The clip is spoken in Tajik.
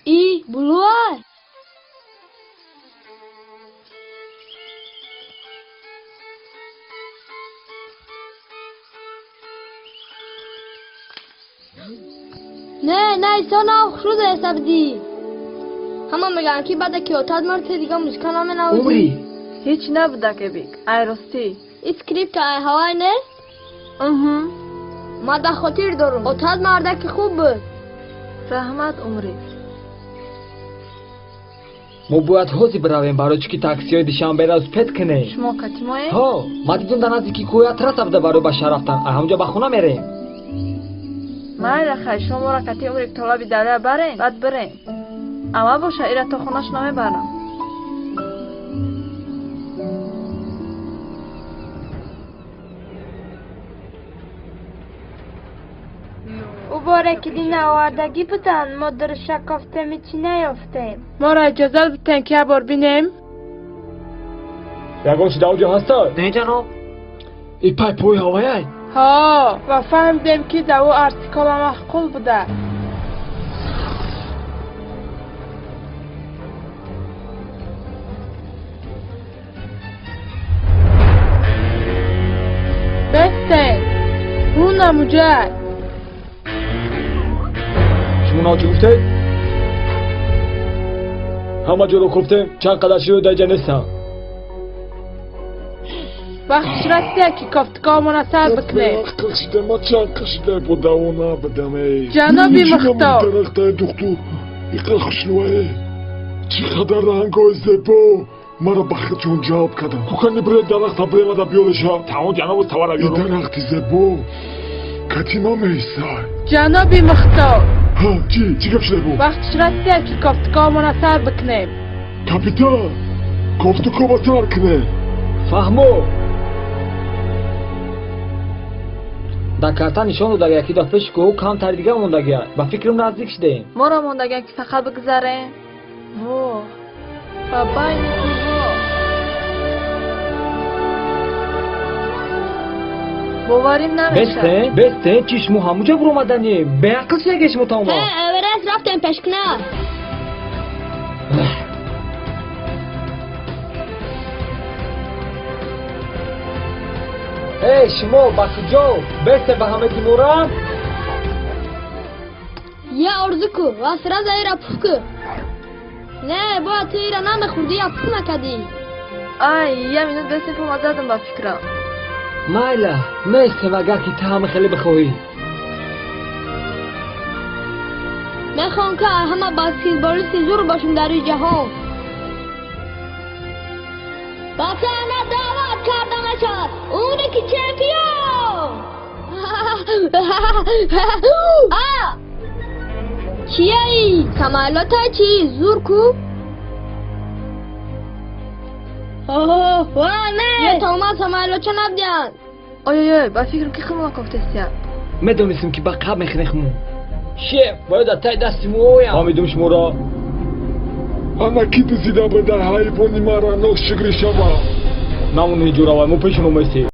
И булуай. Не, не, исон хушрӯза ҳесабдӣ. Ҳама мегӯянд, ки баъде ки отат мурд, ту дига музыка наменавозӣ. Умри. Ҳеҷ набуда, Кебик, ай ростӣ. И скрипка ай ҳавай нест? Уҳу. Ман дар хотир дорум. Отат мардаки хуб буд. Раҳмат, Умри. Мо бояд ҳозир биравем, барои чӣ ки таксиҳои Душанберо успеть кунем. Шумо катимое? Ҳо, ман дидум, дар наздики кӯҳя трасса буда барои ба шаҳр рафтан. Ай ҳамҷо ба хона мерем. Майла, хай, шумо моро кати Умрик то лаби дарё барен, баъд бирем. Ама боша, ира то хонаш намебарам. Ӯ боре ки дин овардагӣ буданд, мо дуруша кофтеми, чӣ наёфтем. Моро иҷозат битен, ки як бор бинем. Ягон чи дар оҷо ҳаста? Не, ҷаноб. И пай пои ҳаваяй. Ҳо, ва фаҳмидем, ки да ӯ артикола маъқул буда. Бестен, ӯ намуҷай. Шумо нав чӣ гуфтед? Ҳама ҷоро кофтем, чанд қадар широ дар ҷа нестам. Вақтиш расида, ки кофтуковмона сар бикунем. Қашида, ма чанд қашида бо даво набудам, эй. Ҷаноби мухтор. Дарахтаи, духтур, иқа хушрӯае, чӣ қадар рангҳои зебо маро ба худшон ҷалб карданд. Кукани биред, дарахта биремада биёреша. Тамом, ҷанобу, тавара И биёрам. дарахти зебо кати ма меисай. Ҷаноби мухтор. Ҳа, чӣ чӣ гап шуда бу? Вақтиш расида, ки кофтуковмона сар бикунем. Капитан, кофтукова сар кунед. Фаҳмо. Дар карта нишон додагия, ки дар пеши кӯҳу камтари дига мондагия. Ба фикрам, наздик шудаем. Моро мондагиам, ки фақат бигзарем. Во, ба байни кӯҳҳо. Боварим намешавад. Бесте, бесте, чи шумо ҳамуҷа буромаданӣ? Беақл шудаге шумо Ҳе, тамома. Эверест рафтем пешкна. Эй, шумо ба куҷо? Бесте, ба ҳама ки мурам. Я орзу ку ва сразу ира пуф ку. Не, бояд ту ира намехӯрдӣ, я пуф накардӣ. Ай, я минут бесем, пома задам, ба фикрам. Майла, местем, агар ки ту ҳама хеле бихоҳӣ. Мехоҳам, ки ҳама баскетболисти зур бошем дар рӯи ҷаҳон. Ба саҳна даъват карда мешавад Умре ки чемпион. А! Чияи? Самолёта чи? Зур ку? Ва не! Ё тамоман самолётча набудиянд. Ой-ой-ой, ба фикрам, ки худмона кофтестиям. Медонистем, ки ба қаб мехӯрем. Шеф, бояд дар таи дасти мо оям. Фаҳмидум шуморо. Ана ки дизида буда ҳайвони мара, ношукрӣ шава. Намони ҷуравай, мо пешон оместем.